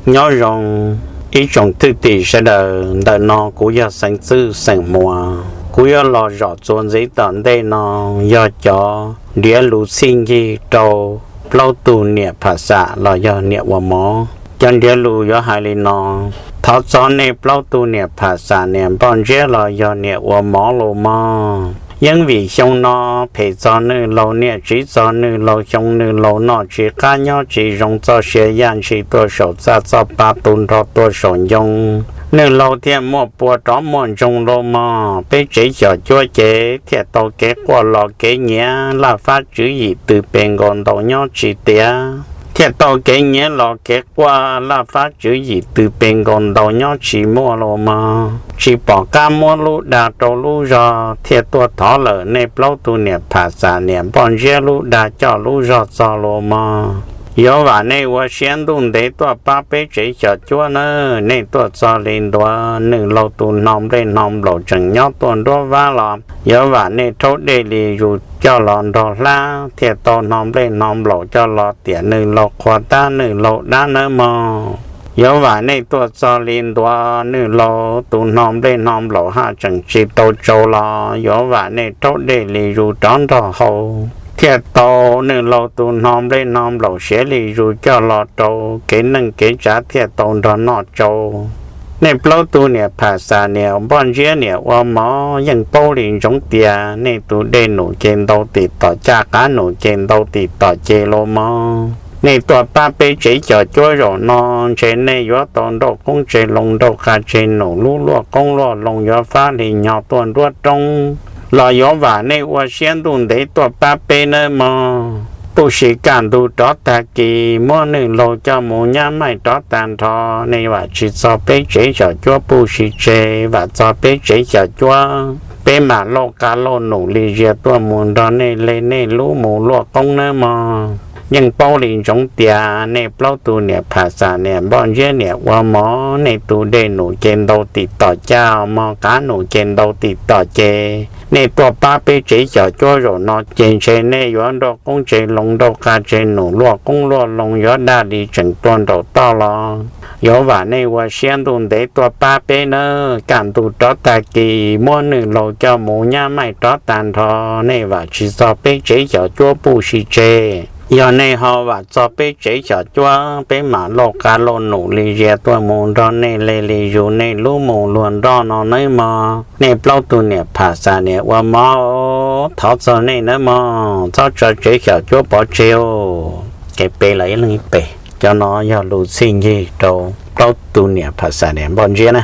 Nyob zoo ib tsoom thwj tim sawv daws, ntawm no kuv yog xeev Txwj xeem Muas. Kuv yuav los zom txuas ntxiv tom ntej no yog cov ntiav lus txhij ncig rau plaub tug niam pham xam los yog niam ua mov. Cov ntiav lus yuav hais li no: Thov txog nej plaub tug niam pham xam niam npoj ntsiab los yog niam ua mov los mog. Yeeb vim xyoo no phem txog nwj laug niam, tsiv txog nwj laug xyoo, nwj laug noj tsis qab nyob tsis zoo, txoj sia yaj ntshis tuaj saum txaj, txoj pa tu nrho tuaj saum ncoo, nwj laug thiaj muaj pua rov muaj ntsoog los mog. Peb tsev xyom cuab ces thiaj tau kev quaj los kev nyiav, laj fab tswv yim tw pes nkaus ntaus nyob tsis tiav, thiaj tau kev nyiav los kev quaj, laj fab tswv yim tw pes nkaus ntaus nyob tsis muaj los mog. Tsis pom qab muab lub dag rau lub zog, thiaj tuaj thov lawm nej plaub tug niam pham xam niam npoj ntsiab lub dag coj lub zog txog los mog. Yuav vam nej ua siab ntuj ntev tuaj pab peb tsev xyom cuab nawb. Nej tuaj txog li ntuav, nwj laug tus hno nplej hno nplaum tseem nyob tuaj nruab vab los yuav vam nej rhaub dej li zus coj los nrog hlab, thiaj tau hno nplej hno nplaum coj los tiam nwj laug qhua tab nwj laug dab nawb mog. Yuav vam nej tuaj txog li ntuav, nwj laug tus hno nplej hno nplaum haj tseem tsis tau tsau los yuav vam nej rhaub dej li zus rov nrog hau, thiaj tau nwj laug tus hno nplej hno nplaum siav li zus coj los rau, kev neej kev tsav thiaj tau nrog noj tsau. Nej plaub tug niam pham xam niam npoj ntsiab niam ua mov yeej paub li ntsoov tias nej tus dej num ces ntau tim tom caj, qav num ces ntau tim tom ces los mog. Nej tuaj pab peb tsev xyom cuab zaum no, ntshe nej yuav tau nrauj qoob tseg loo, nrauj qab tseg num, lub luaj qoob luaj loo yuav fab li nyo tuaj nruab roob, los yuav vam nej ua siab ntuj ntev tuaj pab peb nawb mog. Puj si kaj ntug rov tag kis, muab nwj laug coj mus nyab maij rov tag nrho, nej vam tsis txog peb tsev xyom cuab puj si tseg, vam txog peb tsev xyom cuab, peb mam lauj qab lauj num li zias tuaj mus nrog nej le nej lub mus luaj qoob nawb mog. Yeej paub li ntsoov tias nej plaub tug niam pham xam niam npoj ntsiab niam ua mov, nej tus dej num ces ntau tim tom caj mog, qav num ces ntau tim tom ces. Nej tuaj pab peb tsev xyom cuab zaum no ces ntshe nej yuav nrauj qoob tseg loo, nrauj qab tseg num, luaj qoob luaj loo yuav daj li tseem tuaj nraum toj los. Yuav vam nej ua siab ntuj ntev tuaj pab peb nawb. Kaj ntug rov tag kis, muab nwj laug coj mus nyab maij rov tag nrho, nej vam tsis txog peb tsev xyom cuab puj si tseg. Yog nej ho vam txog peb tsev xyom cuab, peb mam lauj qab lauj num li zias tuaj mus nrog nej le li zus nej lub mus luag nroj no nawb mog. Nej plaub tug niam pham xam niam ua mov, thov txog nej nawb mog, txhob tso tsev xyom cuab pov tseg os. Kev pe los ib leeg ib pem. Cov no yog lus txhij ncig rau plaub tug niam pham xam niam npoj ntsiab na.